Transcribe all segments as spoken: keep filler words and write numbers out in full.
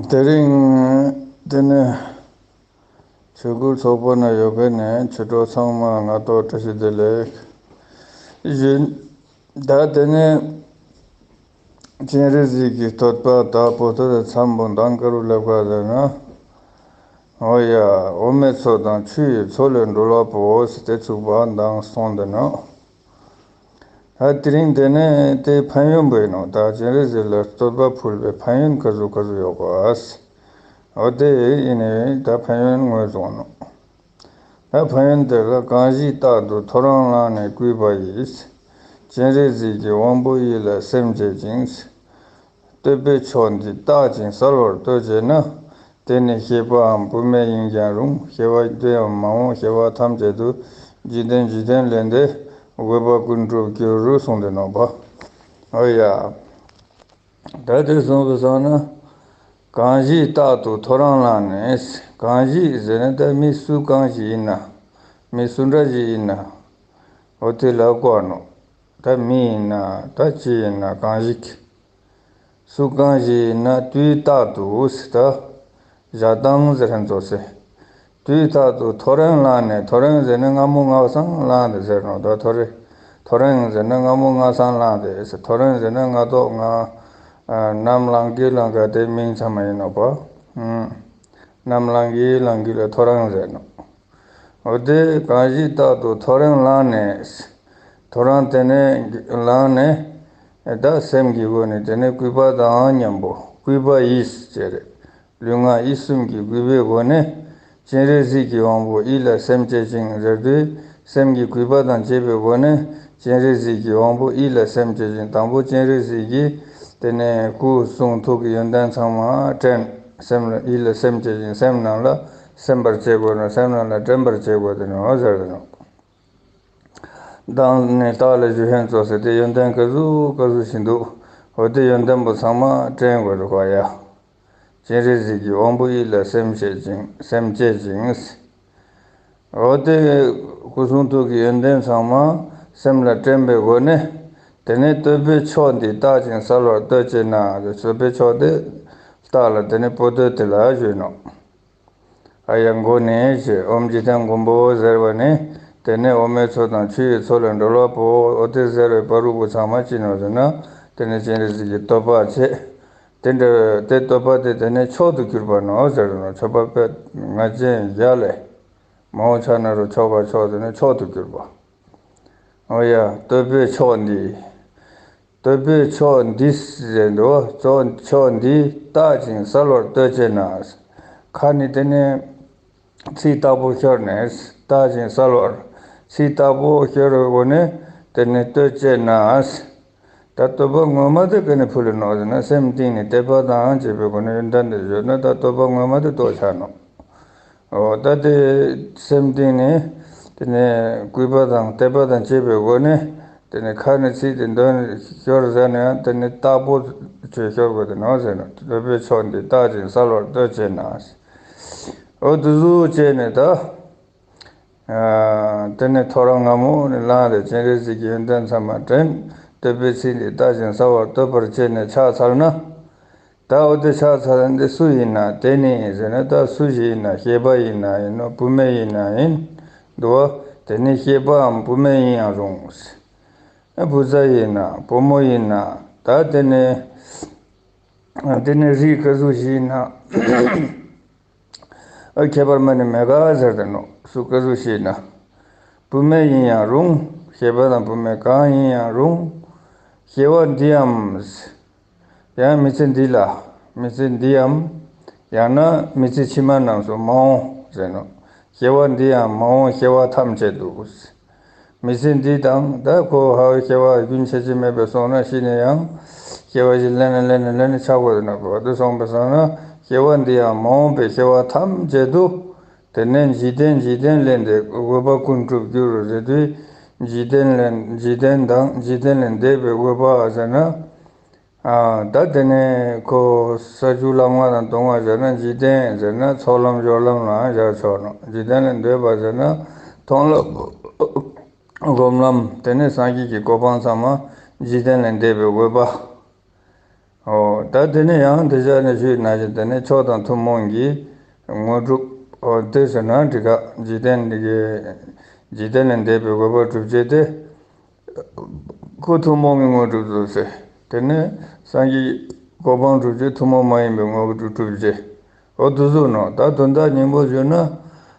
དེ་རིང་དེ་ནི་ཆོས་སྐུལ་ཚོགས་པ་ན་ཡོད་མཁན་ནས་ཆོས་གྲོགས་ཚང་མ་སྔ་དྲོ་བཀྲ་ཤིས་བདེ་ལེགས་ཞུ། ད་དེ་ནས་སྤྱན་རས་གཟིགས་ཀྱི་བསྟོད་པ་དང་པོ་ཏི་མཚམས་པོ་མདང་དཀར་པོ་ལབ་ག་ཟེར་ན། འོ་ཡ། འོ་མའི་མཚོ་དང་ཆུ་ཡི་མཚོ་ལས་སྒྲོལ་བ་པོ་ཟེར་ཏེ་ཚུགས་པ་མདང་སོང་དེ་ནོ། ད་དེ་རིང་དེ་ནས་དེ་ཕན་ཡོན་པོ་ཡིན་ནོ། ད་སྤྱན་རས་གཟིགས་ལ་བསྟོད་པ་ཕུལ་བའི་ཕན་ཡོན་ག་ཟུག་ག་ཟུག་ཡོད་ག་ཟེར། འོ་དེ་ཡིན་ནས་ད་ཕན་ཡོན་ངོས་བཟུང་ནོ། ད་ཕན་ཡོན་དེ་ལ་གང་ཞིག་རྟག་ཏུ་ཐོ་རངས་བླངས་ནས་བསྐུལ་པ་ཡིས། སྤྱན་རས་གཟིགས་ཀྱི་དབང་པོ་ཡིད་ལ་སེམས་བསྐྱེད་ཅིང་། བསྟོད་པའི་མཆོག་འདི་བརྟག་ཅིང་གསལ་བར་བསྟོད་བྱས་ན། དེ་ནི་བཤེས་པའམ་བུད་མེད་ཡིན་ཀྱང་རུང་། བཤེས་པ་དེའམ་མ་འོངས་བཤེས་པ་ཐམས་ཅད་དུ། འཇིག་རྟེན་འཇིག་རྟེན་ལས་འདས་འོད་དཔག་ཀུན་འགྲུབ་འགྱུར་གསུངས་ཏེ་ནོ་པ། ཨོ་ཡ། ད་དེ་གསུངས་པའི་སང་ན། གང་ཞིག་རྟག་ཏུ་ཐོ་རངས་བླངས་ནས། གང་ཞིག་ཟེར་ན་ད་མི་སུ་གང་ཞིག་ཡིན་ན། མི་སུ་འདྲ་ཞིག་ཡིན་ན། འོ་དེ་ལ་བཀོད་ནོ། ད་མི་ཡིན་ན་ད་ཅི་ཡིན་ན་གང་ཞིག་སུ་གང་ཞིག་ཡིན་ན་དུས་རྟག་ཏུ་ཟེར་ད། བཞག་དང་ཟེར་ཧན་ཙོ་སེ། དུས་རྟག་ཏུ་ཐོ་རངས་བླངས་ནས། ཐོ་རངས་ཟེར་ན་སྔ་མོ་སྔ་སང་བླངས་ཏེ་ཟེར་ནོ། ད་ཐོ་རེ། ཐོ་རངས་ཟེར་ན་སྔ་མོ་སྔ་སང་བླངས་ཏེ་ཟེར། ཐོ་རངས་ཟེར་ན་སྔ་ཐོག་སྔ། ཨ། ནམ་ལངས་ཀྱི་ལངས་ག་དེ་མིང་ཚང་མ་ཡིན་ནོ་པ། ཨུམ། ནམ་ལངས་ཀྱི་ལངས་ཀྱི་ལ་ཐོ་རངས་ཟེར་ནོ། འོ་དེ་གང་ཞིག་རྟག་ཏུ་ཐོ་རངས་བླངས་ནས། ཐོ་རངས་དེ་ནས་བླངས་ནས། ད་སེམས་ཀྱི་སྒོ་ནས་དེ་ནས་བསྐུལ་པ་དང་མཉམ་པོ། བསྐུལ་པ་ཡིས་ཟེར། ལུས་ངག་ཡིད་གསུམ་གྱི་བསྐུལ་པའི་སྒོ་ནས། སྤྱན་རས་གཟིགས་ཀྱི་དབང་པོ་ཡིད་ལ་སེམས་བསྐྱེད་ཅིང་ཟེར་དུས། སེམས་ཀྱི་བསྐུལ་པ་དང་བཅས་པའི་སྒོ་ནས། སྤྱན་རས་གཟིགས་ཀྱི་དབང་པོ་ཡིད་ལ་སེམས་བསྐྱེད་ཅིང་། དང་པོ་སྤྱན་རས་གཟིགས་ཀྱི་དེ་ནས་སྐུ་གསུང་ཐུགས་ཀྱི་ཡོན་ཏན་ཚང་མ་དྲན། སེམས་ལ་ཡིད་ལ་སེམས་བསྐྱེད་ཅིང་། སེམས་ནང་ལ་སེམས་པར་བྱེད་དགོས་ནོ། སེམས་ནང་ལ་དྲན་པར་བྱེད་དགོས་དེ་ནོ་ཟེར་དེ་ནོ། མདང་ནས་བརྟག་ལ་ཞུ་ཧན་ཙོ་སེ་དེ་ཡོན་ཏན་ག་ཟུག་ག་ཟུག་ཞིག་འདུག་འོ་དེ་ཡོན་ཏན་པོ་ཚང་མ་དྲན་དགོས་རེད་གོ་ཡ། སྤྱན་རས་གཟིགས་ཀྱི་དབང་པོ་ཡིད་ལ་སེམས་བསྐྱེད་ཅིང་། སེམས་བསྐྱེད་ཅིང་། འོ་དེ་སྐུ་གསུང་ཐུགས་ཀྱི་ཡོན་ཏན་ཚང་མ་སེམས་ལ་དྲན་པའི་སྒོ་ནས། དེ་ནས་བསྟོད་པའི་མཆོག་འདི་བརྟག་ཅིང་གསལ་བར་བསྟོད་ཅེ་ན། བསྟོད་པའི་མཆོག་དེ་བརྟག་ལ་དེ་ནས་པོ་ཏི་དེ་ལ་ཞུས་ནོ། ཨ་ཡ་མགོ་ནས་ཞེས་ཨོཾ་འཇིག་རྟེན་མགོན་པོ་ཟེར་བ་ནས། དེ་ནས་འོ་མའི་མཚོ་དང་ཆུ་ཡི་མཚོ་ལས་སྒྲོལ་བ་པོ། འོ་དེ་ཟེར་བའི་བར་དུ་ཚང་མ་ཅི་ནོ་ཟེར་ན། དེ་ནས་སྤྱན་རས་གཟིགས་ཀྱི་བསྟོད་པ་བྱས། དེ་འདྲ་དེ་བསྟོད་པ་དེ་དེ་ནས་མཆོག་ཏུ་གྱུར་པ་ནོ་ཟེར་ནོ། མཆོད་པ་པོད་ལྔ་ཅན་བརྒྱ་ལས། མ་འོངས་ཆ་ན་རུ་མཆོག་ག་མཆོག་དེ་ནས་མཆོག་ཏུ་གྱུར་པ། འོ་ཡ། བསྟོད་པའི་མཆོག་འདི། བསྟོད་པའི་མཆོག་འདི་ཟེར་འདུག་མཆོག་འདི་བརྟག་ཅིང་གསལ་བར་བསྟོད་ཅེ་ན། ཁ་ནས་དེ་ནས་ཚིག་བརྟག་པོ་ཤོར་ནས། བརྟག་ཅིང་གསལ་བར་ཚིག་བརྟག་པོ་ཤོར་བའི་སྒོ་ནས་དེ་ནས་བསྟོད་ཅེ་ན། ད་བསྟོད་པ་ངོ་མ་དེ་ག་ནས་ཕུལ་ལ་ནོ་ཟེར་ན། སེམས་གཏིང་ནས་དད་པ་དང་བཅས་པའི་སྒོ་ནས་ཡོན་ཏན་དེ་བརྗོད་ན། ད་བསྟོད་པ་ངོ་མ་དེ་བསྟོད་ཆ་ནོ། འོ་ད་དེ་སེམས་གཏིང་ནས་དེ་ནས་གུས་པ་དང་དད་པ་དང་བཅས་པའི་སྒོ་ནས། དེ་ནས་ཁ་ནས་ཚིག་དེ་འདོན་ཤོར་ཟ་ནས་ཡང་དེ་ནས་བརྟག་པོ་ཆོས་ཤོར་དགོས་དེ་ནོ་ཟེར་ན། བསྟོད་པའི་མཆོག་འདི་བརྟག་ཅིང་གསལ་བར་བསྟོད་ཅེ་ན། འོ་དེ་ཟུག་བྱས་ནས་ད། ཨ། དེ་ནས་ཐོ་རངས་སྔ་མོ་ནས་བླངས་ཏེ་སྤྱན་རས་གཟིགས་ཀྱི་ཡོན་ཏན་ཚང་མ་དྲན། བསྟོད་པའི་ཚིག་འདི་བརྟག་ཅིང་གསལ་བར་བསྟོད་པར་བྱས་ནས་ཕྱག་འཚལ་ན། ད་འོ་དེ་ཕྱག་འཚལ་ན་འདི་སུ་ཡིན་ན། དེ་ནི་ཟེར་ན་ད་སུ་ཞིག་ཡིན་ན། བཤེས་པ་ཡིན་ན་ཡིན་ནོ། བུད་མེད་ཡིན་ན་ཡིན་འདུག་བ། དེ་ནི་བཤེས་པའམ་བུད་མེད་ཡིན་ཡང་རུང་། བུ་ཚ་ཡིན་ན་བུ་མོ་ཡིན་ན། ད་དེ་ནི་དེ་ནི་རིགས་ག་ཟུག་ཞིག་ཡིན་ན། ཨ། ཁྱད་པར་མ་ནི་མེད་ག་ཟེར་དེ་ནོ། སུ་ག་ཟུག་ཞིག་ཡིན་ན། བུད་མེད་ཡིན་ཡང་རུང་། བཤེས་པ་དང་བུད་མེད་གང་ཡིན་ཡང་རུང་། བཤེས་པ་འདིའམ། ཡང་མི་ཚེ་འདི་ལ། མི་ཚེ་འདིའམ། ཡང་ན་མི་ཚེ་ཕྱི་མ་རྣམས་སུ་མ་འོངས་ཟེར་ནོ། བཤེས་པ་འདིའམ་མ་འོངས་བཤེས་པ་ཐམས་ཅད་དུ། མི་ཚེ་འདི་དང་ད་ཁོ་ཧ་བཤེས་པ་རྒྱུན་ཆད་ཀྱི་མེད་པའི་སོང་ན་ཤི་ནས་ཡང་བཤེས་པ་ཞིག་ལེན་ན་ལེན་ན་ལེན་ན་ཆགས་དགོས་ན་བ་དུ་སོང་པ་སོང་ན། བཤེས་པ་འདི་ཡང་མ་འོངས་པའི་བཤེས་པ་ཐམས་ཅད་དུ། དེ་ནས་འཇིག་རྟེན་འཇིག་རྟེན་ལས་འདས་འོད་དཔག་ཀུན་འགྲུབ་འགྱུར་ཟེར་དུས། འཇིག་རྟེན་ལས་འཇིག་རྟེན་དང་འཇིག་རྟེན་ལས་འདས་པའི་འོད་དཔག་ཟེར་ན། ཨ། ད་དེ་ནས་ཁོ་ས་བཅུ་ལམ་ལྔ་དང་སྡོང་བོ་ཟེར་ན་འཇིག་རྟེན་ཟེར་ན་ཚོགས་ལམ་སྦྱོར་ལམ་ལའང་བཞག་ཆོག་ནོ། འཇིག་རྟེན་ལས་འདས་པ་ཟེར་ན་མཐོང་ལམ་སྒོམ་ལམ། དེ་ནས་སངས་རྒྱས་ཀྱི་གོ་འཕང་ཚང་མ་འཇིག་རྟེན་ལས་འདས་པའི་འོད་དཔག་འོ་ ད་དེ་ནས་ཡང་དེ་ཆ་ནས་ཞུས་ན་བཞིན་དེ་ནས་མཆོག་དང་ཐུན་མོང་གི་དངོས་གྲུབ། འོ་དེ་ཟེར་ན་འགྲིག་ག་འཇིག་རྟེན་འདི་གའི་འཇིག་རྟེན་ལས་འདས་པའི་དགོས་པ་སྒྲུབ་བྱེད་དེ། ཁོ་ཐུན་མོང་གི་དངོས་གྲུབ་ཏུ་ཟེར། དེ་ནས་སངས་རྒྱས་གོ་འཕང་སྒྲུབ་བྱེད་ཐུན་མོང་མ་ཡིན་པའི་དངོས་གྲུབ་སྒྲུབ་བྱེད། འོ་དེ་ཟུག་ནོ། ད་དོན་དག་སྙིང་པོ་ཞུ་ན།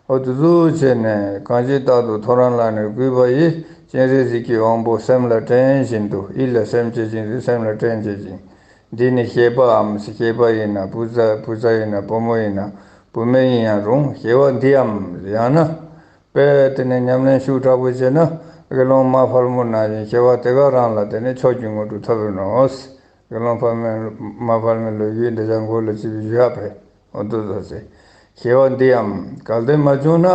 འོ་དེ་ཟུག་བྱས་ནས་གང་ཅི་རྟག་ཏུ་ཐོ་རངས་ལ་ནི་གུས་པ་ཡིས། སྤྱན་རས་གཟིགས་ཀྱི་དབང་པོ་སེམས་ལ་དྲན་བཞིན་དུ། ཡིད་ལ་སེམས་བསྐྱེད་བཞིན་དུ་སེམས་ལ་དྲན་བྱེད་ཅིང་། འདི་ནི་སྐྱེས་པའམ། སྐྱེས་པ་ཡིན་ན་བུ་ཚ་བུ་ཚ་ཡིན་ན་བུ་མོ་ཡིན་ན་བུད་མེད་ཡིན་ཡང་རུང་། སྐྱེ་བ་འདིའམ། ཡང་ན། པས་དེ་ནས་ཉམས་ལེན་ཤུགས་དྲག་པོ་བྱས་ན། དགེ་སློང་མ་ཕལ་མོ་ནང་བཞིན་སྐྱེ་བ་དེ་ག་རང་ལ་དེ་ནས་མཆོག་གི་དངོས་གྲུབ་ཐོབ་པའི་ནོ། དགེ་སློང་ཕལ་མོ་མ་ཕལ་མོའི་ལོ་རྒྱུས་འདི་ཅང་མགོ་ལ་ཅི་བའི་ཞུ་ཡག་པས། འོ་དུ་ཟོ་ཟེ། སྐྱེ་བ་འདིའམ་གལ་ཏེ་མ་བྱུང་ན།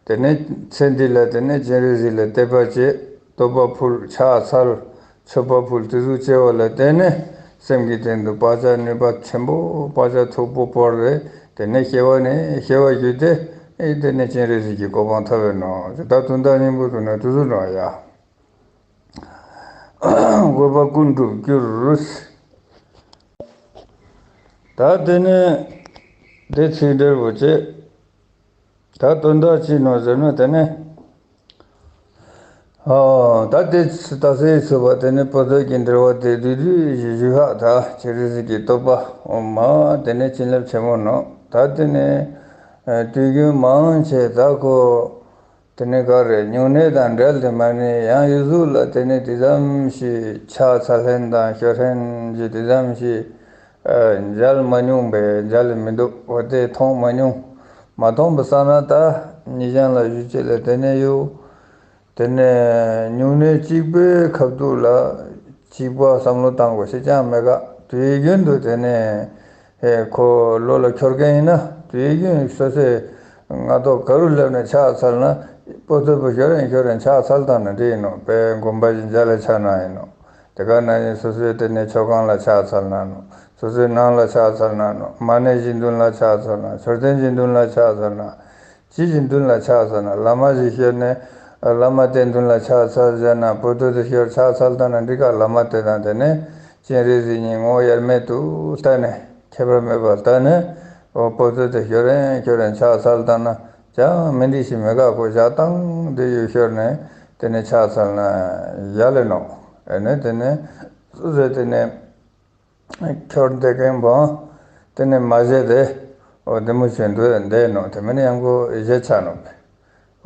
དེ་ནས་ཚེ་འདི་ལ་དེ་ནས་སྤྱན་རས་གཟིགས་ལ་དད་པ་བྱེད། བསྟོད་པ་ཕུལ། ཕྱག་འཚལ། མཆོད་པ་ཕུལ། དེ་ཚོ་བྱས་པ་ལ་བརྟེན་ནས་སེམས་ཀྱི་སྟེང་དུ་བག་ཆགས་ནུས་པ་ཆེན་པོ་བག་ཆགས་མཐུག་པོ་བོར་རེ། དེ་ནས་སྐྱེ་བ་ནས་སྐྱེ་བ་བརྒྱུད་དེ། ཨེ་དེ་ནས་སྤྱན་རས་གཟིགས་ཀྱི་གོ་འཕང་ཐོབ་པའི་ནོ། ད་དོན་དག་སྙིང་པོ་དུ་ནས་དུ་ཟུ་ནོ་ཡ། དགོས་པ་ཀུན་འགྲུབ་འགྱུར། ད་དེ་ནས་དེ་ཚིག་འགྲེལ་པོ་བྱེད། ད་དོན་དག་ཅི་ནོ་ཟེར་ན་དེ་ནས། ཨོ། ད་དེ་ད་སེ་ཚུ་བ་དེ་ནས་པོ་ཏོ་གི་འགྲེལ་བ་དེ་དུས་དུས་ཞུ་ཞུ་ཧ། ད་སྤྱན་རས་གཟིགས་ཀྱི་བསྟོད་པ། ཨོ་མ། དེ་ནས་བྱིན་རླབས་ཆེན་མོ་ནོ། ད་དེ་ནས་དུས་རྒྱུན་མང་ཆེ་ད་ཁོ། དེ་ནས་ག་རེ་སྨྱུང་གནས་དང་འབྲེལ་ཏེ་མ་ནི་ཡང་ཡུལ་གཟུགས་ལ་དེ་ནས་དེ་ཙམ་ཞིག་ཕྱག་འཚལ་ལྷན་དང་ཞུ་ལྷན་གྱི་དེ་ཙམ་ཞིག་མཇལ་མ་མྱོང་པས། མཇལ་མི་འདུག་འོ་དེ་མཐོང་མ་མྱོང་། མ་མཐོང་པ་ས་ན་ད་ཉེ་ཞང་ལ་ཞུ་ཅེས་ལ་དེ་ནས་ཡོད། དེ་ནས་སྨྱུང་གནས་གཅིག་པའི་ཁ་ཐུག་ལ་གཅིག་པ་བསམ་བློ་བཏང་དགོས་ཤེས་ཅང་མེད་ག་དུས་རྒྱུན་དུ་དེ་ནས། ཨེ་ཁོ་བློ་ལ་འཁྱོར་མཁན་ཡིན་ན་དུས་རྒྱུན་སོ་སོའི་སྔ་ཐོག་ག་རུ་སླེབས་ནས་ཕྱག་འཚལ་ན། པོ་ཏོ་པོ་ཤོར་རན་ཤོར་རན་ཕྱག་འཚལ་བཏང་ན་འགྲིག་ཡིན་ནོ། དཔེ་དགོན་པ་ཞིག་མཇལ་ལ་ཆ་ན་ཡིན་ནོ། དེ་ག་ན་ཡིན་སོ་སོའི་དེ་ནས་མཆོད་ཁང་ལ་ཕྱག་འཚལ་ན་ནོ། སོ་སོའི་ནང་ལ་ཕྱག་འཚལ་ན་ནོ། མ་ཎི་གི་མདུན་ལ་ཕྱག་འཚལ་ན། མཆོད་རྟེན་གྱི་མདུན་ལ་ཕྱག་འཚལ་ན། ཅི་ཞིག་མདུན་ལ་ཕྱག་འཚལ་ན། བླ་མ་ཞིག་ཤོར་ནས་བླ་མ་དེ་མདུན་ལ་ཕྱག་འཚལ་བྱས་ན། པོ་ཏོ་དེ་ཤོར་ཕྱག་འཚལ་བཏང་ན་འགྲིག་ག་བླ་མ་དེ་དང་དེ་ནས་སྤྱན་རས་གཟིགས་གཉིས་ངོ་དབྱེར་མེད་དུ་ལྟ་ནས་ཁྱད་པར་མེད་པར་ལྟ་ནས། འོ་པོ་ཏོ་དེ་ཤོར་རན་ཤོར་རན་ཕྱག་འཚལ་བཏང་ན་ཅང་མི་འགྲིག་ཞིག་མེད་ག་ཁོ་བཞག་སྟངས་དེ་ཡུལ་ཤོར་ནས་དེ་ནས་ཕྱག་འཚལ་ན་ཡག་ལེ་ནོ། ཨེ་ནས་དེ་ནས་སོ་སོས་དེ་ནས། འཁྱོར་བསྡད་མཁན་པོ། དེ་ནས་མ་བཞེས་ཏེ། འོ་དེ་མོ་བྱས་འདུག་བསྡད་ནོ། དེ་མིན་ཡང་ཁོ་བཞེས་ཆ་ནོ།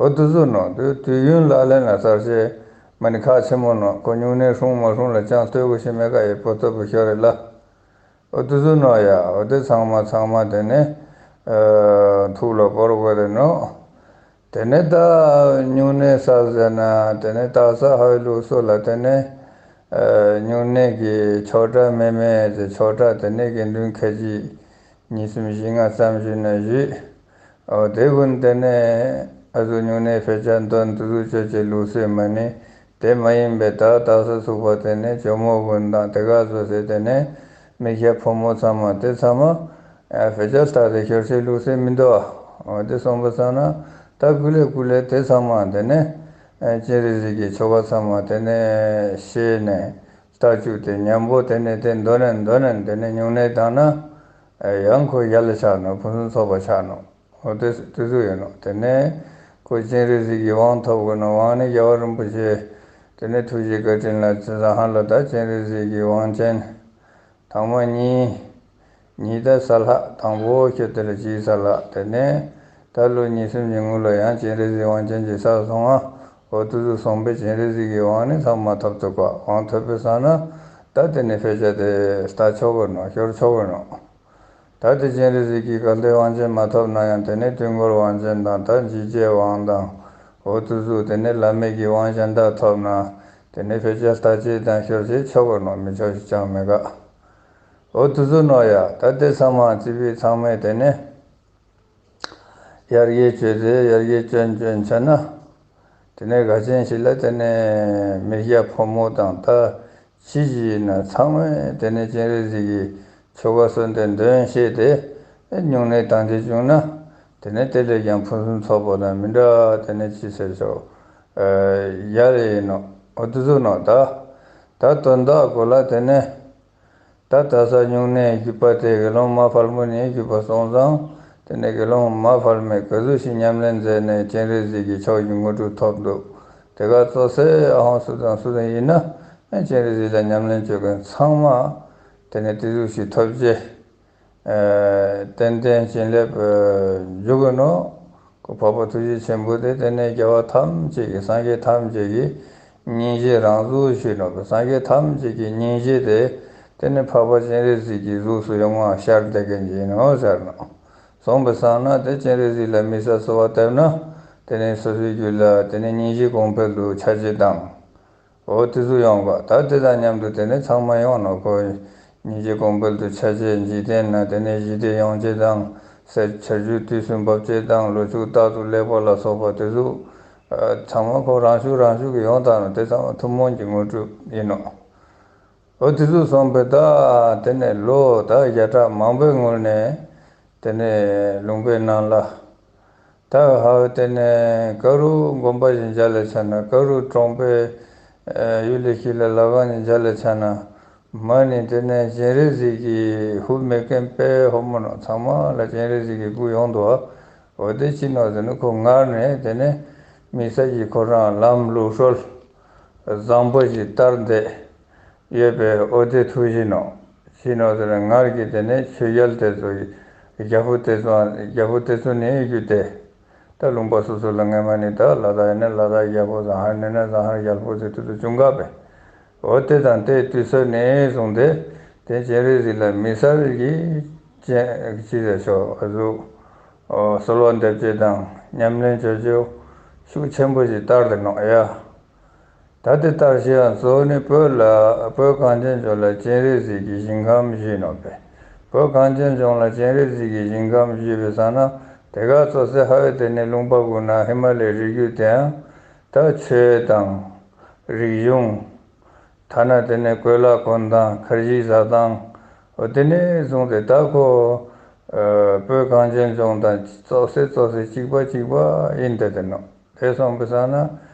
འོ་དུ་ཟུ་ནོ། དུ་དུས་ཡུན་ལ་ལེན་ལ་གསར་བཤད་མ་ནི་ཁག་ཆེན་མོ་ནོ། ཁོ་སྨྱུང་གནས་སྲུང་མ་སྲུང་ལ་ཅང་ལྟོས་དགོས་ཤེས་མེད་ག་ཡེ་པོ་ཏོ་པོ་ཤོར་རེད་ལ། འོ་དུ་ཟུ་ནོ་ཡ། འོ་དེ་ཚང་མ་ཚང་མ་དེ་ནས། ཨ་ཐུགས་ལ་བོར་དགོས་རེད་ནོ། དེ་ནས་ད་སྨྱུང་གནས་གསར་ཟེར་ན་དེ་ནས་སྟག་ཚང་ཧའི་ལུགས་སྲོལ་ལ་དེ་ནས་ཨ་སྨྱུང་གནས་ཀྱི་ཆོག་གྲྭ་མེ་མེ་ཟེར་ཆོག་གྲྭ་དེ་ནས་དགེ་འདུན་ཁལ་གཅིག་གཉིས་གསུམ་བཞི་ལྔ་ཙམ་ཞིག་ན་བཞུགས། འོ་དེ་ཀུན་དེ་ནས་ཨ་ཟུ་སྨྱུང་གནས་ཕལ་ཆེར་འདོན་དུ་ཟུ་ཆོས་ཀྱི་ལུགས་སྲོལ་མ་ནི་དེ་མ་ཡིན་པའི་ད་དག་ས་ཚུགས་པ་དེ་ནས་ཇོ་མོ་ཀུན་དང་དེ་ག་ཚོ་ཟེར་དེ་ནས་མི་སྐྱ་ཕོ་མོ་ཚང་མ་དེ་ཚང་མ། ཨ་ཕལ་ཆེར་ལྟ་དེ་ཤོར་ཤེས་ལུགས་སྲོལ་མི་འདུག་ཨ། འོ་དེ་སོང་པ་ས་ན་ད་ཀུ་ལེ་ཀུ་ལེ་དེ་ཚང་མ་དེ་ནས་ཨ་སྤྱན་རས་གཟིགས་ཀྱི་ཆོ་ག་ཚང་མ་དེ་ནས་ཤེས་ནས་ལྟ་བཅུག་དེ་མཉམ་པོ་དེ་ནས་དེ་འདོན་ནས་འདོན་ནས་དེ་ནས་སྨྱུང་གནས་བཏང་ན་ཨ་ཡང་ཁོ་ཡར་ལ་ཆགས་ནོ། ཕུན་སུམ་ཚོགས་པ་ཆགས་ནོ། འོ་དེ་དེ་ཚོ་ཡོད་ནོ། དེ་ནས་ཁོ་སྤྱན་རས་གཟིགས་ཀྱི་དབང་ཐོབ་དགོས་ནོ། དབང་ནི་རྒྱལ་བ་རིན་པོ་ཆེ་དེ་ནས་ཐུགས་རྗེ་བཀའ་དྲིན་ལ་ཅི་ཟ་ཧ་ལ་ད་སྤྱན་རས་གཟིགས་ཀྱི་དབང་ཆེན། དང་པོ་གཉིས། གཉིས་ད་ས་ལྷག་དང་པོ་ཁྱོད་དེ་ལ་གཅིག་ས་ལྷག་དེ་ནས་ད་ལོ་ཉིས་གསུམ་གྱི་སྔོན་ལ་ཡང་སྤྱན་རས་གཟིགས་དབང་ཆེན་གྱི་ས་སོང་ང་། འོ་དུ་ཟུ་སོང་པས་སྤྱན་རས་གཟིགས་ཀྱི་དབང་ནི་ཚང་མ་ཐོབ་ཐུབ་པ། དབང་ཐོབ་པའི་ས་ན་ད་དེ་ནས་ཕལ་ཆེར་དེ་ལྟ་ཆོག་གི་ནོ། ཤོར་ཆོག་གི་ནོ། ད་དེ་སྤྱན་རས་གཟིགས་ཀྱི་གལ་ཏེ་དབང་ཆེན་མ་ཐོབ་ན་ཡང་དེ་ནས་དུས་འཁོར་དབང་ཆེན་དང་ད་འཇིགས་བྱེད་དབང་དང་། འོ་དུ་ཟུ་དེ་ནས་བླ་མེད་ཀྱི་དབང་གཞན་དག་ཐོབ་ན་དེ་ནས་ཕལ་ཆེར་ལྟ་བྱེད་དང་ཤོར་བྱེད་ཆོག་གི་ནོ། མི་ཆོག་ཞིག་ཅང་མེད་ག་འོ་དུ་ཟུ་ནོ་ཡ། ད་དེ་ཚང་མ་རྩིས་པའི་ཚང་མས་དེ་ནས་ཡར་རྒྱས་བྱས་ཏེ་ཡར་རྒྱས་སྐྱོན་སྐྱོན་བྱས་ན། དེ་ནས་དགའ་ཆེན་ཞིག་ལ་དེ་ནས་མི་སྐྱ་ཕོ་མོ་དང་ད་ཅི་ཞིག་ཡིན་ན་ཚང་མས་དེ་ནས་སྤྱན་རས་གཟིགས་ཀྱི་ཆོ་ག་གསོལ་འདེབས་འདོན་ཤེས་ཏེ་སྨྱུང་གནས་དང་དེ་བྱུང་ན་དེ་ནས་དེ་ལས་ཀྱང་ཕུན་སུམ་ཚོགས་པ་དང་མི་འདྲ། དེ་ནས་ཅི་ཟེར་ཆོག་ཡ་རེ་ཡིན་ནོ། འོ་དུ་ཟུ་ནོ། ད་ད་དོན་དག་གོ་ལ་དེ་ནས། ད་ད་ས་སྨྱུང་གནས་བརྒྱུད་པ་དེ་དགེ་སློང་མ་དཔལ་མོ་ནས་བརྒྱུད་པ་སོང་ཙང་། དེ་ནས་དགེ་སློང་མ་དཔལ་མོས་ག་ཚོད་ཞིག་ཉམས་ལེན་མཛད་ནས་སྤྱན་རས་གཟིགས་ཀྱི་ཕྱོགས་ཀྱི་དངོས་གྲུབ་ཐོབ་འདུག་དེ་ག་ཙོག་སེ་ཨ་ཧོང་སུ་དང་སུ་དང་ཡིན་ན། སྤྱན་རས་གཟིགས་ལ་ཉམས་ལེན་བྱེད་མཁན་ཚང་མ་དེ་ནས་དེ་ཟུག་ཞིག་ཐོབ་རྗེས། ཏན་ཏན་བྱིན་རླབས་འཇུག་གི་ནོ། ཁོ་འཕགས་པ་ཐུགས་རྗེ་ཆེན་པོ་དེ་དེ་ནས་རྒྱལ་བ་ཐམས་ཅད་ཀྱི་སངས་རྒྱས་ཐམས་ཅད་ཀྱི་སྙིང་རྗེ་རང་གཟུགས་ཞུས་ནོ། སངས་རྒྱས་ཐམས་ཅད་ཀྱི་སྙིང་རྗེ་དེ་དེ་ནས་འཕགས་པ་སྤྱན་རས་གཟིགས་ཀྱི་གཟུགས་སུ་ཡོང་བ་ཤར་བསྡད་མཁན་ཡིན་ནོ་ཟེར་ནོ། སོང་པའི་སང་ན་དེ་སྤྱན་རས་གཟིགས་ལ་མི་ས་གསོལ་བ་བཏབ་ན། དེ་ནས་སོ་སོའི་རྒྱུད་ལ་དེ་ནས་སྙིང་རྗེ་གོང་འཕེལ་དུ་ཆ་བྱད་དང་། འོ་དེ་ཚོ་ཡོང་ག་ད་དེ་དང་མཉམ་དུ་དེ་ནས་ཚང་མ་ཡོང་ནོ། ཁོ་སྙིང་རྗེ་གོང་འཕེལ་དུ་ཆ་བྱད་འཇིག་རྟེན་ན་དེ་ནས་ཞི་བདེ་ཡོང་བྱེད་དང་། སེར་ཆར་ཆུ་དུས་སུ་འབབ་བྱེད་དང་། ལོ་ཕྱུགས་རྟག་ཏུ་ལེགས་པ་ལ་སོགས་པ་དེ་ཚོ་ཚང་མ་ཁོ་རང་ཤུགས་རང་ཤུགས་ཀྱིས་ཡོང་དང་ནོ། དེ་ཚང་མ་ཐུན་མོང་གི་དངོས་གྲུབ་ཡིན་ནོ། འོ་དེ་ཚོ་སོང་པའི་ད་དེ་ནས་ལོ་ད་བརྒྱ་ཕྲག་མང་པོའི་སྔོན་ནས་དེ་ནས་ལུང་པའི་ནང་ལ། ད་ཧ་དེ་ནས་ཀ་རུ་དགོན་པ་ཞིག་མཇལ་ལ་ཆ་ན། ཀ་རུ་གྲོང་པའི་ཡུལ་ལ་ཞིག་ལ་ལྷ་ཁང་ཞིག་མཇལ་ལ་ཆ་ན། མ་ནི་དེ་ནས་སྤྱན་རས་གཟིགས་ཀྱི་ཧུ་མེ་ཀན་པའི་ཧོ་མོ་ནོ། ཚང་མ་ལ་སྤྱན་རས་གཟིགས་ཀྱི་སྐུ་ཡོང་འདུག་འོ་དེ་ཅི་ནོ་ཟེར་ན་ཁོ་སྔར་ནས་དེ་ནས་དམིགས་བསལ་གྱི་ཁོ་རང་ལམ་ལུགས་སྲོལ་བཟང་པོ་ཞིག་བསྟར་བསྡད་ཡོད་པའི་འོ་དེ་ཐུགས་བཞེད་ནོ། བཞེད་ནོ་ཟེར་ན་སྔར་གྱི་དེ་ནས་ཆོས་རྒྱལ་དེ་ཚོ་ཡི་རྒྱལ་པོ་དེ་ཚོ་རྒྱལ་པོ་དེ་ཚོ་ནས་བརྒྱུད་དེ། ད་ལུང་པ་སོ་སོ་ལ་སྔས་མ་ནི་ད་ལ་དྭགས་ཡིན་ན་ལ་དྭགས་རྒྱལ་པོ། ཟངས་ཧར་ནི་ན་ཟངས་ཧར་རྒྱལ་པོ་ཟེར་དུས་ཚོད་བྱུང་ག་པས། འོ་དེ་དང་དེ་དུས་ཚོད་ནས་བཟུང་སྟེ་དེ་སྤྱན་རས་གཟིགས་ལ་མི་སར་གྱི་སྤྱན་ཅི་ཟེར་ཤོག་ཨ་ཟུག་གསོལ་བ་འདེབས་བྱེད་དང་ཉམས་ལེན་བྱ་རྒྱུ་ཤུགས་ཆེན་པོ་ཞིག་བསྟར་ཏེ་ནོ་ཡ། ད་དེ་ལྟར་ཞེས་ཡང་གཙོ་བོ་ནི་བོད་ལ་བོད་གངས་ཅན་ལྗོངས་ལ་སྤྱན་རས་གཟིགས་ཀྱི་ཞིང་ཁམས་བཞུགས་ནོ་པས། བོད་གངས་ཅན་ལྗོངས་ལ་སྤྱན་རས་གཟིགས་ཀྱི་ཞིང་ཁམས་བཞུགས་པའི་ས་ན་དེ་ག་ཙོག་སེ་ཧ་བའི་དེ་ནས་ལུང་པ་དགུ་ན་ཧི་མ་ལའི་རི་རྒྱུད་དེའང་ད་ཆོས་དང་རིག་གཞུང་། ཐ་ན་དེ་ནས་གོས་ལ་གོན་སྟངས། ཁར་ཇི་ཟ་སྟངས། འོ་དེ་ནས་བཟུང་སྟེ་ད་ཁོ་བོད་གངས་ཅན་ལྗོངས་དང་ཙོག་སེ་ཙོག་སེ་གཅིག་པ་གཅིག་པ་ཡིན་བསྡད་དེ་ནོ། དེ་སོང་པའི་ས་ན་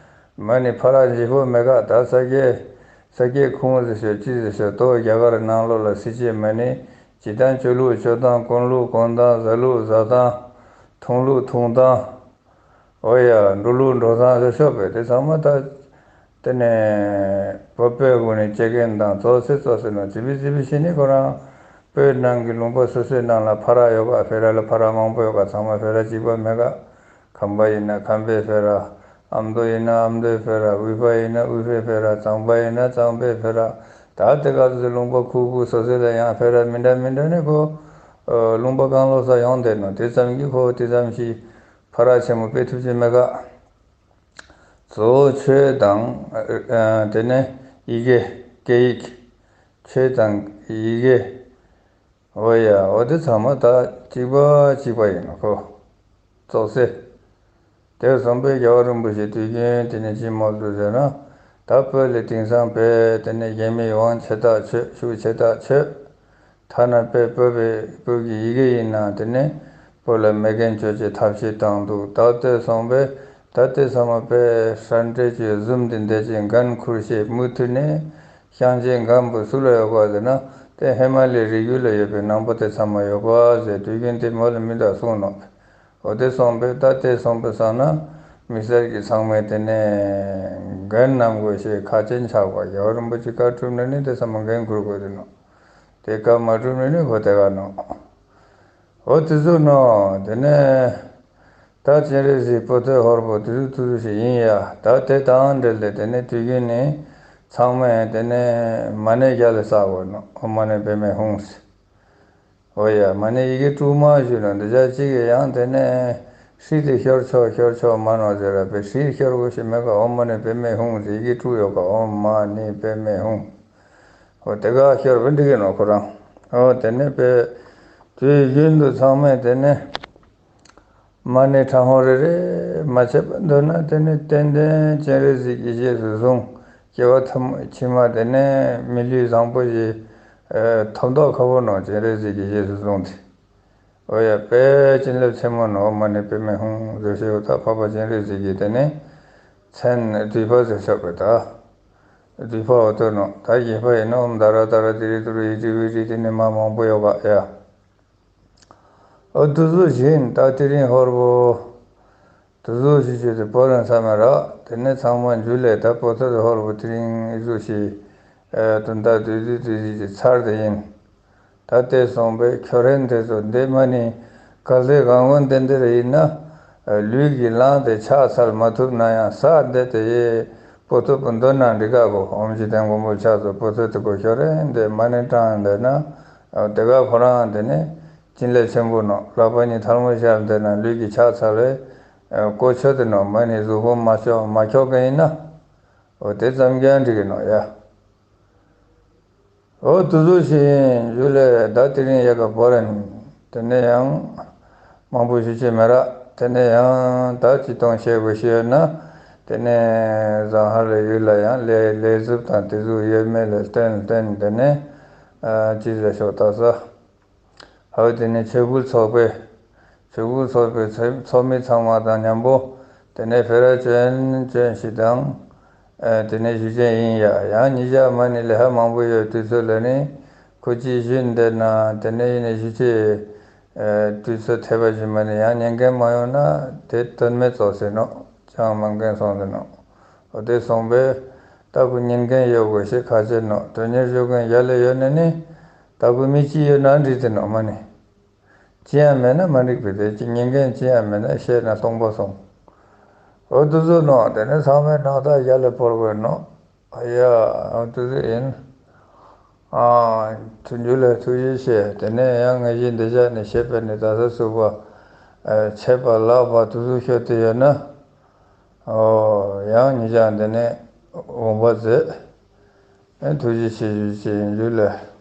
མ་ནི་ཕ་ར་བཞི་པོ་མེད་ག་ད་ས་སྐྱེས་ས་སྐྱེས་ཁུངས་ཟེར་ཤོག་ཅི་ཟེར་ཤོག་ཏོ་རྒྱ་གར་ནང་ལོགས་ལ་སྲིད་ཅེས་མ་ནི་སྤྱིར་བཏང་སྤྱོད་ལུགས་སྤྱོད་སྟངས། གོན་ལུགས་གོན་སྟངས། ཟ་ལུགས་ཟ་སྟངས། འཐུང་ལུགས་འཐུང་སྟངས། འོ་ཡ། འགྲོ་ལུགས་འགྲོ་སྟངས་ཟེར་ཤོག་པས། དེ་ཚང་མ་ད་དེ་ནས་བོད་པའི་སྒོ་ནས་སྐྱེ་མཁན་དང་ཙོག་སེ་ཙོག་སེ་ནང་ཙི་བི་ཙི་བི་ཤི་ནི་ཁོ་རང་བོད་ནང་གི་ལུང་པ་སོ་སོའི་ནང་ལ་ཕ་ར་ཡོད་ག་ཕེ་ར་ལ་ཕ་ར་མང་པོ་ཡོད་ག་ཚང་མ་ཕེ་ར་གཅིག་པ་མེད་ག་ཁམས་པ་ཡིན་ན་ཁམས་པའི་ཕེ་ར། ཨ་མདོ་ཡིན་ན་ཨ་མདོའི་ཕེ་ར། དབུས་པ་ཡིན་ན་དབུས་པའི་ཕེ་ར། གཙང་པ་ཡིན་ན་གཙང་པའི་ཕེ་ར། ད་དེ་ག་ཚོད་ལུང་པ་ཁུག་ཁུག་སོ་སོ་ལ་ཡང་ཕེ་ར་མི་འདྲ་མི་འདྲ་ནི་ཁོ་ལུང་པ་གང་ལོགས་ས་ཡོང་བསྡད་ནོ། དེ་ཙམ་གྱིས་ཁོ་དེ་ཙམ་ཞིག་ཕ་ར་ཆེན་མོ་དཔེ་ཐུབ་ཀྱི་མེད་ག་གཙོ་བོ་ཆོས་དང་། ཨ་དེ་ནས་ཡི་གེ། སྐད་ཡིག་ཆོས་དང་ཡི་གེ། འོ་ཡ། འོ་དེ་ཚང་མ་ད་གཅིག་པ་གཅིག་པ་ཡིན་ནོ་ཁོ། ཙོག་སེ། དེར་སོང་པའི་རྒྱལ་བ་རིན་པོ་ཆེ་དུས་རྒྱུན་དེ་ནས་ཅི་སྨོས་ཟེར་ན། ད་བོད་ལ་དེང་སང་བས་དེ་ནས་རྒྱལ་མིའི་དབང་ཆེ་ཐག་ཆོད། ཤུགས་ཆེ་ཐག་ཆོད། ཐ་ན་དཔེ་བོད་པའི་བོད་ཀྱི་ཡི་གེ་ཡིན་ན་དེ་ནས་བོད་ལ་མེད་མཁན་བཅོ་བྱེད་ཐབས་ཤེས་བཏང་འདུག་ད་ལྟའི་སོང་པས་ད་ལྟའི་ས་མ་པས་ཧྲན་ཏེ་ཅུའི་ཟུམ་དེ་འདས་ཀྱི་འགན་ཁུར་ཤེས་མུ་མཐུད་ནས་ཤང་ཅེ་འགན་པོ་སུ་ལ་ཡོད་ག་ཟེར་ན་དེ་ཧི་མ་ལའི་རི་རྒྱུད་ལ་ཡོད་པའི་ནང་པ་དེ་ཚང་མ་ཡོད་ག་ཟེར་དུས་རྒྱུན་དེ་མོ་ལ་མི་འདྲ་གསུངས་ནོ། འོ་དེ་སོང་པས་ད་ལྟའི་སོང་པས་སང་ན་མི་སེར་གྱི་ཚང་མས་དེ་ནས་འགན་ནམ་དགོས་ཤེས་ཁ་ཅན་ཆགས་པ་རྒྱལ་བ་རིན་པོ་ཆེ་བཀའ་ཁྲིམས་ནས་ནི་དེ་ཚང་མ་འགན་ཁུར་དགོས་དེ་ནོ། དེ་བཀའ་མ་ཁྲིམས་ནས་ནི་ཁོ་དེ་ག་ནོ། འོ་དེ་ཚོ་ནོ། དེ་ནས་ད་སྤྱན་རས་གཟིགས་པོ་ཏི་ཧོར་པོ་དེ་ཚོ་དེ་ཚོ་ཞིག་ཡིན་ཡ། ད་དེ་དང་འབྲེལ་ཏེ་དེ་ནས་དུས་རྒྱུན་ནས་ཚང་མས་དེ་ནས་མ་ཎི་རྒྱབ་ལ་བསགས་དགོས་ནོ། ཨོཾ་མ་ཎི་པདྨེ་ཧཱུྃ། འོ་ཡ། མ་ཎི་ཡི་གེ་དྲུག་མ་ཞུས་ན་འདི་ཅག་གཅིག་གིས་ཡང་དེ་ནས་ཧྲཱིཿདེ་ཤོར་ཆོག་ཤོར་ཆོག་མ་ནོ་ཟེར་ར་པས། ཧྲཱིཿཤོར་དགོས་ཤེས་མེད་ག་ཨོཾ་མ་ཎི་པདྨེ་ཧཱུྃ་ཟེར་ཡི་གེ་དྲུག་ཡོད་ག་ཨོཾ་མ་ཎི་པདྨེ་ཧཱུྃ། འོ་དེ་ག་ཤོར་བས་འགྲིག་གི་ནོ་ཁོ་རང་། འོ་དེ་ནས་པས་དུས་རྒྱུན་དུ་ཚང་མས་དེ་ནས་མ་ཎི་ཕྲ་མོ་རེ་རེ་མ་བྱས་པ་འདོད་ན་དེ་ནས་ཏན་ཏན་སྤྱན་རས་གཟིགས་ཀྱི་རྗེས་སུ་བཟུང་། སྐྱེ་བ་ཐ་མ་ཕྱི་མ་དེ་ནས་མི་ལུས་བཟང་པོ་ཞིག་ཐོབ་མདོག་ཁ་པོ་ནོ། སྤྱན་རས་གཟིགས་ཀྱི་རྗེས་སུ་བཟུང་སྟེ། འོ་ཡ། དཔེ་བྱིན་རླབས་ཆེན་མོ་ནོ། ཨོཾ་མ་ཎི་པདྨེ་ཧཱུྃ་ཟེར་ཤེས་པ་ད་འཕགས་པ་སྤྱན་རས་གཟིགས་ཀྱི་དེ་ནས་མཚན་བསྡུས་པ་ཟེར་ཤོག་པས་ད། དུས་ཕ་བ་ཐོན་ནོ། ད་གཞན་པ་ཡིན་ན་ཨོམ་ད་ར་ད་ར་དི་རི་དུ་རུ་ཡི་ཏི་བི་རི་དེ་ནི་མ་མང་པོ་ཡོད་ག་ཡ། ཨོ་དུ་ཟུ་བཞིན་ད་དེ་རིང་ཧོར་བོ། དུ་ཟུ་ཞིག་བྱས་ཏེ་པོ་རན་ས་མ་ར། དེ་ནས་ཚང་མ་འཇུ་ལས་ད་པོ་ཐོད་ཧོར་བོ་དེ་རིང་ཨི་ཟུ་ཞིག་ཨེ་དུ་ད་དུ་དུ་དུ་ཞིག་གི་ཚར་དེ་ཡིན། ད་དེ་སོང་པས་ཁྱོད་རན་དེ་ཚོ་འདི་མ་ནི་གལ་ཏེ་གང་གོན་དེ་འདིར་ཡིན་ན། ལུས་ཀྱི་ལང་དེ་ཕྱག་འཚལ་མ་ཐུབ་ན་ཡང་ས་འདི་དེ་ཡེ་པོ་ཐུབ་པ་འདོན་ན་འགྲིག་ག་གོ། ཨོམ་ཇི་ཐན་མགོན་པོ་ཕྱག་ཚོ་པོ་ཐུབ་དེ་གོ་ཁྱོད་རན་དེ་མ་ནི་དྲང་འདི་ན། དེ་ག་ཁོ་རང་དེ་ནི་ཅིན་ལས་ཆེན་པོ་ནོ་ལག་པ་གཉིས་ཐལ་མོ་སྦྱར་འདི་ན་ལུས་ཀྱི་ཕྱག་འཚལ་བས་གོ་ཆོད་དེ་ནོ་མ་ནི་གཟུགས་ཕུང་མ་ཆོག་མ་ཆོག་གི་ཡིན་ན། འོ་དེ་ཙམ་ཀྱང་འགྲིག་གི་ནོ་ཡ། འོ་དུ་ཟུ་ཞིག་ཡིན་ཞུ་ལས་ད་དེ་རིང་ཡ་ག་བོ་རན། དེ་ནས་ཡང་མང་པོ་ཞུ་ཆེ་མེ་ར། དེ་ནས་ཡང་ད་ཅི་གཏོང་བྱེད་དགོས་ཤེས་ཡོད་ན། དེ་ནས་བཟང་ཧ་ལས་ཡུལ་ལ་ཡང་ལས་ལས་ཟུབ་དང་དེ་ཟུག་ཡོད་མེད་ལས་བརྟེན་བརྟེན་དེ་ནས་ཅི་ཟེར་ཤོག་ད་ས། ཧའོ་དེ་ནས་ཆོས་སྐུལ་ཚོགས་པས། ཆོས་སྐུལ་ཚོགས་པའི་ཚོགས་ཚོགས་མི་ཚང་མ་དང་མཉམ་པོ། དེ་ནས་ཕེ་ར་ཅོན་ཅོན་ཞིག་དང་། ཨེ་དེ་ནས་ཞུ་ཅན་ཡིན་ཡ། ཡང་ཉིད་ཅག་མ་ནི་ལས་ཧ་མང་པོ་ཡོད་དུས་ཚོད་ལ་ནི། ཁོ་ཅིའི་ཞུན་འདེར་ན་དེ་ནས་ཡིན་ནས་ཞུ་ཅེ། ཨེ་དུས་ཚོད་ཐེབས་པ་ཞིག་མ་ནི་ཡང་ཉན་མཁན་མ་ཡོང་ན་དེ་དོན་མེད་ཚོགས་ཟེར་ནོ། ཅང་མ་མཁན་སོང་ཟེར་ནོ། འོ་དེ་སོང་པས། ད་ཁོ་ཉན་མཁན་ཡོད་དགོས་ཞེས་ཁ་ཆེ་ནོ། དོན་གཉེར་ཞུ་མཁན་ཡ་ལས་ཡོད་ན་ནི། ད་ཁོ་མི་གཅིག་ཡོད་ན་འགྲིག་དེ་ནོ་མ་ནི། ཅི་ཡང་མེད་ན་མ་འགྲིག་པའི་དེ་ཅི་ཉན་མཁན་ཅི་ཡང་མེད་ན་བཤད་ན་སྟོང་པ་སོང་། འོ་དུ་ཟོ་ནོ་དེ་ནས་ཚང་མས་ནག་ཐག་ཡ་ལས་བོར་དགོས་ནོ། ཨ་ཡ་འོ་དུ་ཟོ་ཡིན། ཨ་ཐུན་རྒྱུ་ལས་ཐུགས་རྗེ་ཆེ། དེ་ནས་ཡང་ངེས་ཤེས་འདི་བཞག་ནས་བཤད་པས་ནི་ད་ས་སུ་བ། ཆད་པ་ལག་པ་དུ་ཟོ་ཤོད་དེ་ཡོད་ན། ཨོ་ཡང་ཉིད་ཅག་འདི་ནས་འོང་པ་མཛད། ཨེ་ཐུགས་རྗེ་ཆེ་ཞུ་ཆེ་ཡིན་རྒྱུ་ལས།